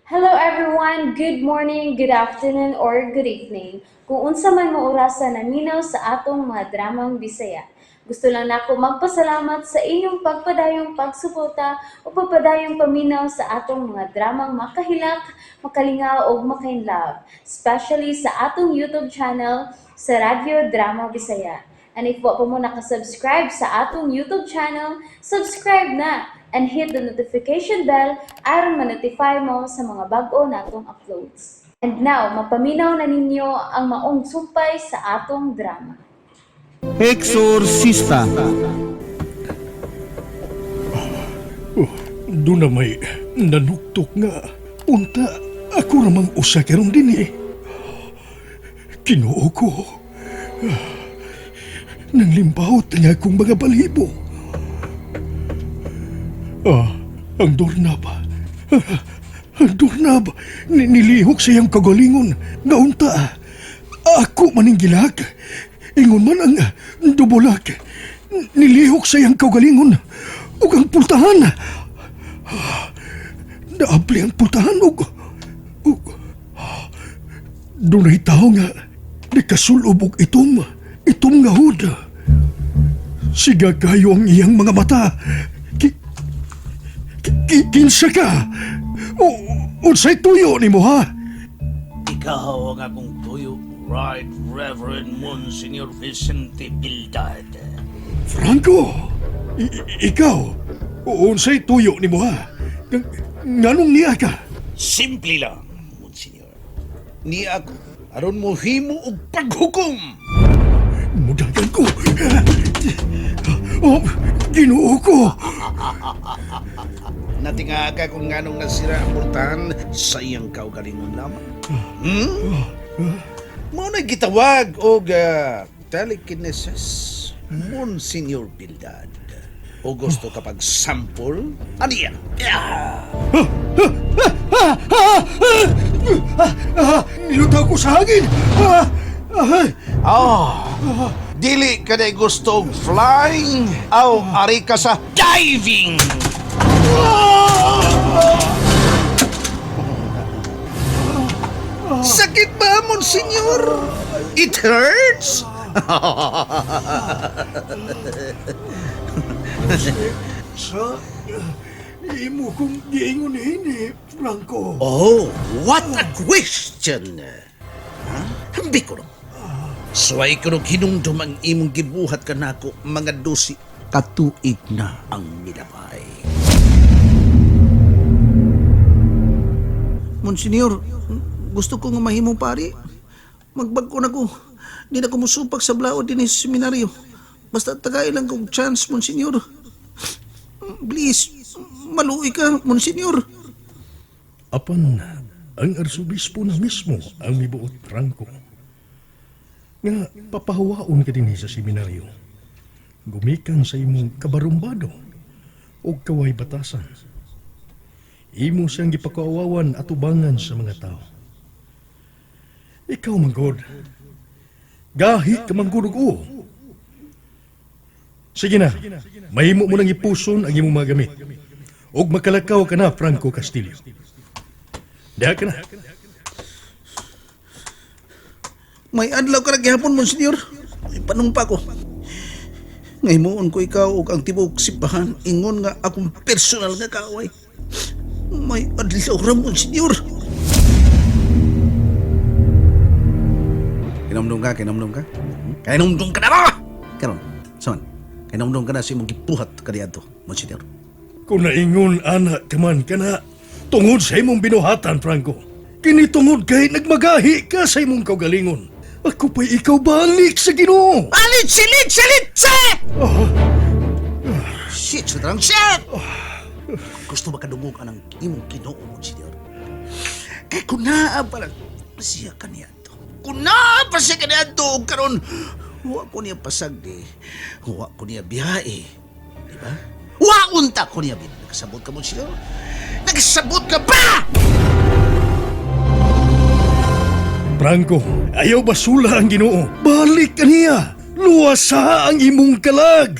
Hello everyone! Good morning, good afternoon, or good evening. Kung unsa man mo orasa naminaw sa atong mga dramang Bisaya. Gusto lang nako magpasalamat sa inyong pagpadayong pagsuporta o pagpadayong paminaw sa atong mga dramang makahilak, makalingaw ug makainlove, especially sa atong YouTube channel sa Radyo Drama Bisaya. And if wa pa mo nakasubscribe sa atong YouTube channel, subscribe na and hit the notification bell aron ma-notify mo sa mga bag-o natong uploads. And now, mapaminaw na ninyo ang maong sumpay sa atong drama. Exorcista. Oh, doon na may nanuktok nga. Unta, ako ramang usa karon din eh. Kinoo ko. Nang limbawot ang akong mga balibo. Ah, ang doorknob. Ah, ang doorknob. Nilihok sa iyang kagalingon. Nga unta, ako maning gilak. Ingon man ang dubulak. Nilihok sa iyang kagalingon. Ug ang pultahan. Naabli ang pultahan ug dunay tao nga nakasulob og itom, itom nga hood. Siga kayo ang iyang mga mata. Kinsa ka? O, unsay tuyo nimo ha? Ikaw ang akong tuyo, Right Reverend Monsignor Vicente Bildad. Franco, ikaw, unsay tuyo nimo ha? Nganong niya ka? Simple lang, Monsignor. Ni ako, aron mo himo og paghukom. Mudagan ko. Oh, Ginoo ko. Natinga ka kung nganong nasira ang pultahan sa iyang kaugalingon lamang. Hmm? Mao na gitawag og telekinesis, Monsignor Bildad. O gusto kapag sample? Aniya? Yeah! Ah, nilutaw ko sa hangin. Ah, ah, Oh, dili ka na gusto og flying aw ari ka sa diving. Sakit ba, Monsignor? It hurts? Sa imo kong giingon ini, Franco. Oh, what a question! Ha? Hambi ko no. Suway ko no hinumdum ang imong gibuhat kanako mga 12 katuig na ang milabay. Monsignor, gusto ko nga mahimong pari. Magbag-o na ko. Di na ko musupak sa blaod din sa seminaryo. Basta tagay lang kong chance, Monsignor. Please, maluoy ka, Monsignor. Apan ang arsobispo na mismo ang mibuot, Franco, nga papahawaon ka dinhi sa seminaryo. Gumikan sa imong kabarumbado o kaway batasan. Imo siyang gipakaawawan atubangan sa mga tao. Ikaw manggod. Gahi ka manggod og uo. Sige na, mahimo mo nang ipuson ang imong mga gamit. Og makalakaw ka na, Franco Castillo. Diha ka na. May adlaw ka na gihapon, Monsignor. May panumpa ko. Ngahimuon ko ikaw ug ang tibuok simbahan ingon nga akong personal nga kaaway. May adlaw ra, Monsignor. Kinumdum ka, kinumdum ka. Kinumdum ka na ba? Karon, saman. Kinumdum ka na sa imong gibuhat kaniadto, Monsignor. Kung naingon ana ka man ka na, tungod sa imong binuhatan, Franco. Kini tungod kay nagmagahi ka sa imong kaugalingon. Ako pa'y ikaw balik sa Ginoo. Alit, silit, silit, shit! Shit, sudrang shit! Gusto ba kadungog anang imong Ginoo, Monsignor? Kay kunaa pa lang siya kaniadto. Kunaa pa siya kaniadto ug karon wa ko niya pasagdi. Wa ko niya biyahe. Di ba? Wa unta ko niya biyahe. Nagsabot ka, Monsignor? Nagsabot ka ba? Franco, ayaw basula ang Ginoo. Balik ka niya. Luwasa ang imong kalag.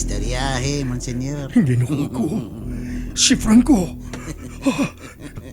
Istoryahe, Monsignor. Ginoo ko. Si Franco. Ah,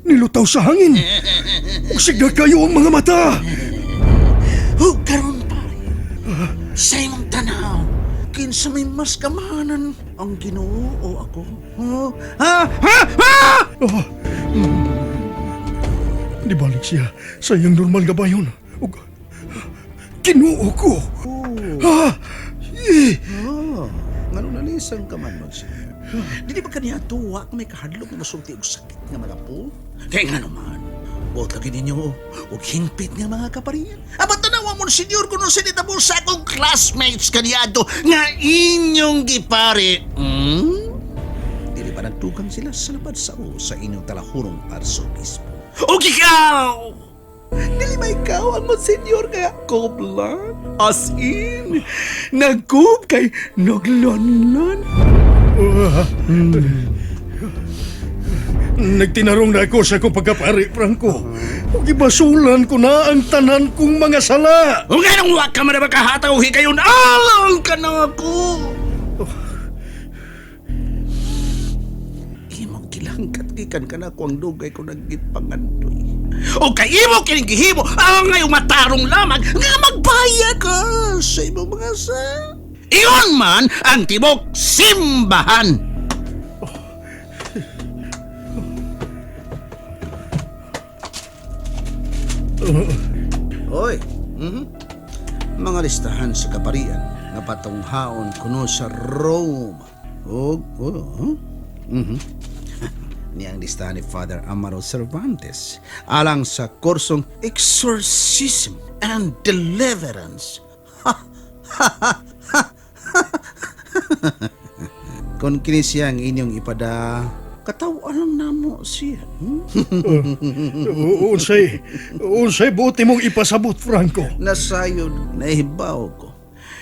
nilutaw sa hangin. Ug sigda kayo ang mga mata. Ug karon pare. Sa imong tanaw, kinsa may mas kamahanan ang Ginoo o ako? Huh? Ha? Ha? Ha? Ah, Nibalik siya sa iyang normal nga bayon. Ug Ginoo ko. Ah, eh, Oh, nganong nalisang ka man, Monsignor? Dili ba kaniya tuwa kung may kahadlok nga mosulti og sakit nga mga po? Kaya nga naman, buot lagi ninyo og hingpit nga mga kaparian. Aba tanawa mo, senyor, kung unsa nitabo sa akong classmates kaniadto nga inyong gipare. Hmm? Dili ba nagtugang sila sa labad sa o sa inyong talahurong arsobispo? Og ikaw! Dili ba ikaw ang monsenyor kaya kobla? As in, nagkub kay naglanlan. Ah. Nagtinarong na ako sa akong pagkapari, Franco. Ug gibasulan ko na ang tanan kong mga sala. O nga nung wak ka man na makahataw, hikayon, alang ka na ako! Imong gilangkat gikan ka na ako ang dugay ko naggipangandoy. O kay imo kining gihimo, ang ngayong matarong lamang nga magbaya ka sa imong mga sa. Iyon man ang tibok simbahan. Oy, Mga listahan sa kaparian nga patunghaon kuno sa Rome. Og, oh, huh? Niya ang listahan ni Father Amaro Cervantes alang sa kursong Exorcism and Deliverance. Kung kini siya ang inyong ipada, katawan lang namo siya. Hmm? Unsay, unsay buti mong ipasabot, Franco. Nasayod, nahibaw ko.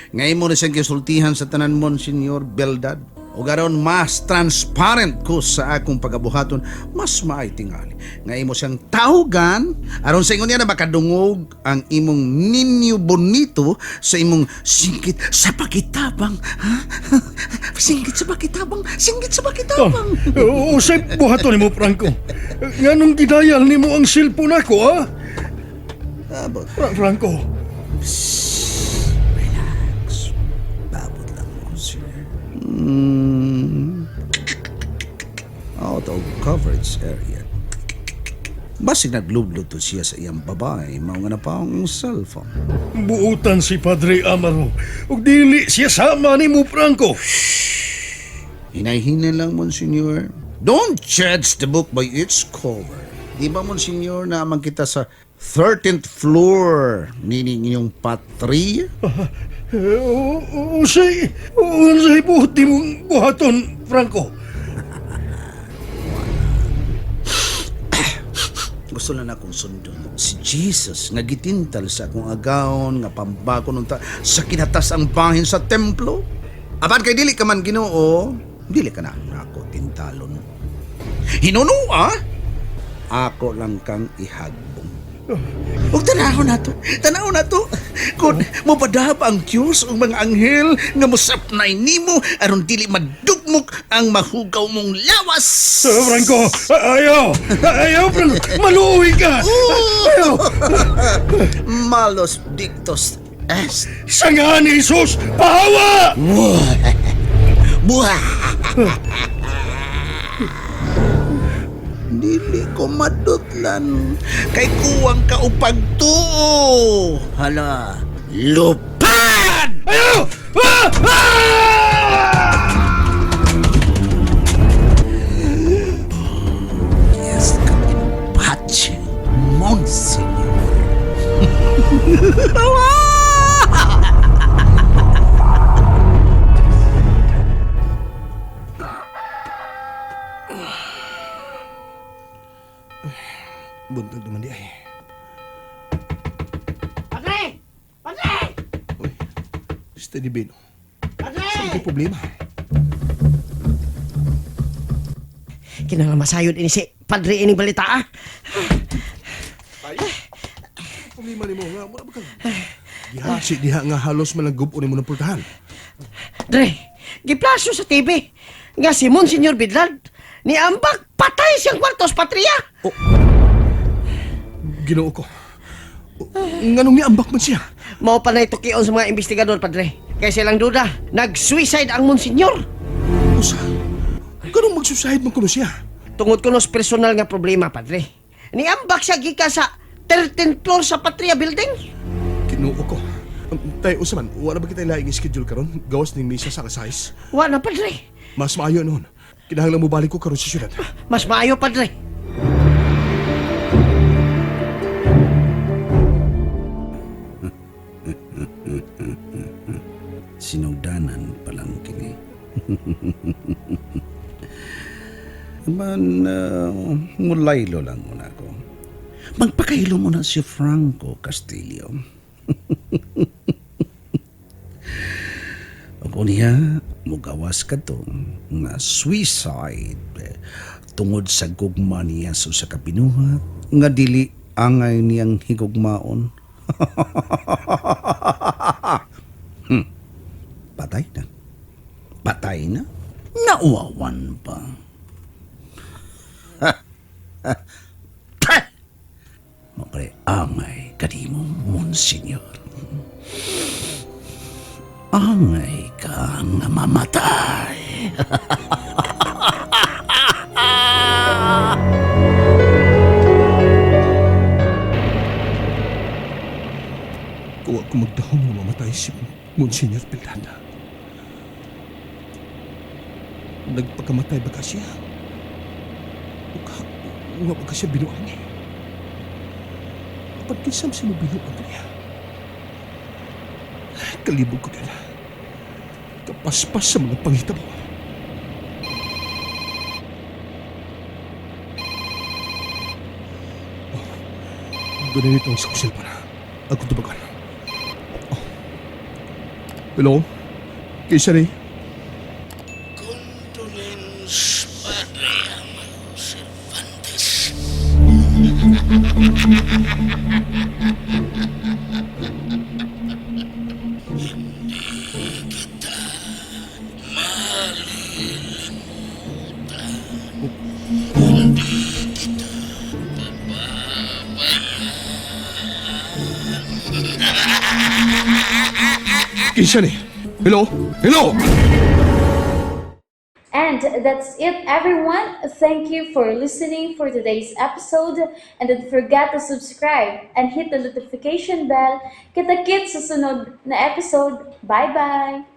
Ngayon mo na siyang gisultihan sa tanan Monsignor Beldad. O garon mas transparent ko sa akong pagabuhaton, mas maay tingali. Ngayon mo siyang tawgan, aron sa ingon niya na makadungog ang imong ninyo bonito sa imong singkit sa pakitabang. Ha? Singkit sa pakitabang, singkit sa pakitabang. Unsay buhaton nimo, Franco. Nganong gidayal nimo ang cellphone ako, ha? Abot. Franco, Relax. Babot lang, Monsignor. Out of coverage area. Basig naglublog to siya sa iyang babae, mao nga na pa ang cellphone. Buutan si Padre Amaro. Ug dili siya sama nimo, Franco. Hinay-hinay lang, Monsignor. Don't judge the book by its cover. Di ba, Monsignor, naman kita sa 13th floor nining inyong patria? Unsay, unsay buot nimong buhaton, Franco. Gusto lang akong sundon. Si Jesus nga gitintal sa akong agawon nga pambako nunta sa kinatas ang bahin sa templo. Apan kay dili ka man Ginoo, dili ka na ako tintalon. Hinunua, ako lang kang ihagbong. Ug tanaw na to, tanaw na to. Kun mopadahap ang Dios ug mga anghel nga mosapnay nimo aron dili madugmok ang mahugaw mong lawas. Franco, ayaw! Ayaw, Franco! Maluwi ka! Ayaw! Malos dictos est. Sa nga ni Jesus, pahawa! Buha! Dili ko madutlan. Kay kuwang ka og pagtuo. Hala, lupad! Ayaw! Ah! Ah! Yes, in pace, Monsignor. Buntag naman di ay. Padre! Padre! Uy, steady Bino. Padre! Saan kay problema? Kinahanglan masayod ini si Padre ining balita ah. Problema nimo nga mura ba kang gihasi diha nga halos malagub ni mo ng pultahan. Dre, Giplasyo sa TV. Nga si Monsignor Bidlad, ni ambak patay siyang kwartos patria. Ginoo ko. Nganong niambak man siya? Mao pa na tukion sa mga investigador, Padre. Kay silang duda, nag-suicide ang Monsignor. Usa. Ganong magsuicide man kuno siya? Tungod kuno sa personal nga problema, Padre. Niambak siya gikan sa 13th floor sa Patria Building. Ginoo ko. Tay, usa man, wala ba kita laing schedule karon? Gawas ning misa sa kasais. Wa na, Padre. Mas maayo noon. Kinahanglan mo balik ko karon sa syudad. Mas maayo, Padre. Sinugdanan pa lang kini. Man, mulaylo lang muna ako. Magpakahilo muna si Franco Castillo. Ako niya, mugawas ka to nga suicide tungod sa gugma niya sa usa ka binuhat nga dili angay niyang higugmaon. Patay na. Patay na? Nauwawan pa. Mapre, angay kanimo, Monsignor. Angay ka nga mamatay. Kuwa ko magdahom nga mamatay si Monsignor Pildada. Nagpakamatay ba ka siya? O ka, nga ba ka siya binuang eh? Apan kinsam siya mo binuang niya? Kalibog ko din. Kapaspas sa mga pangitabo. Oh, ganun ito ang sa para. Ako tubagan. Hello? Kaysa ni? Condolence, Padre Amado Cervantes. Hindi kita malilimutan. Hindi kita Kaysa ni? Hello? Hello? And that's it, everyone. Thank you for listening for today's episode. And don't forget to subscribe and hit the notification bell. Kita-kits sa sunod na episode. Bye-bye!